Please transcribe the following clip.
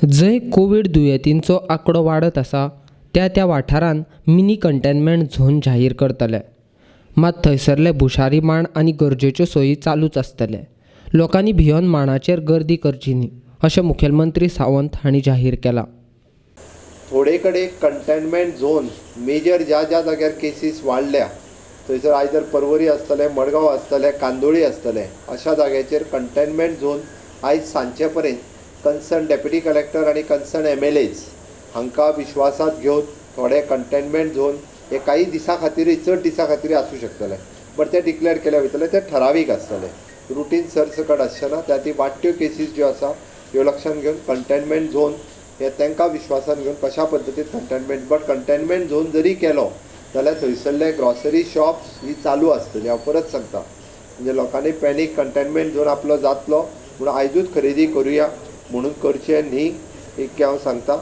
जंय कोवीड दुयेंतींचो आंकडो वाडत आसा त्या त्या वाठारांत मिनी कंटेनमेंट झोन जाहीर करतले. मात थंयसरले भुशारी मांड आनी गरजेच्यो सोयी चालूच आसतले. लोकांनी भियोन मांडाचेर गर्दी करची न्ही अशें मुखेलमंत्री सावंत हांणी जाहीर केलां. थोडे कडेन कंटेनमेंट झोन मेजर ज्या ज्या जाग्यार केसीस वाडल्या थंयसर आयदर परवरी आसतलें, मडगांव आसतलें, कांदोळी आसतलें, अशा जाग्याचेर कंटेनमेंट झोन आयज सांजचे पर्यंत कन्सर्न डेप्युटी कलेक्टर आनी कन्सर्न MLAs हांकां विश्वासात घेवन थोडे कंटेनमेंट झोन हे काही दिसां खातीरय, चड दिसां खातीरय आसूं शकतले, बट ते डिक्लेअर केले वयतले, ते ठरावीक आसतले, रुटीन सरसकट आसचे ना. त्या ती वाडट्यो केसीस ज्यो आसा ह्यो लक्षांत घेवन कंटेनमेंट झोन हे तांकां विश्वासान घेवन कशा पद्दतीन कंटेनमेंट, बट कंटेनमेंट झोन जरी केलो जाल्यार थंयसरले ग्रॉसरी शॉप्स ही चालू आसतली. हांव परत सांगता, म्हणजे लोकांनी पॅनीक कंटेनमेंट झोन आपलो जातलो म्हणून आयजूच खरेदी करुया म्हणून करचें न्ही, इतकें हांव सांगता.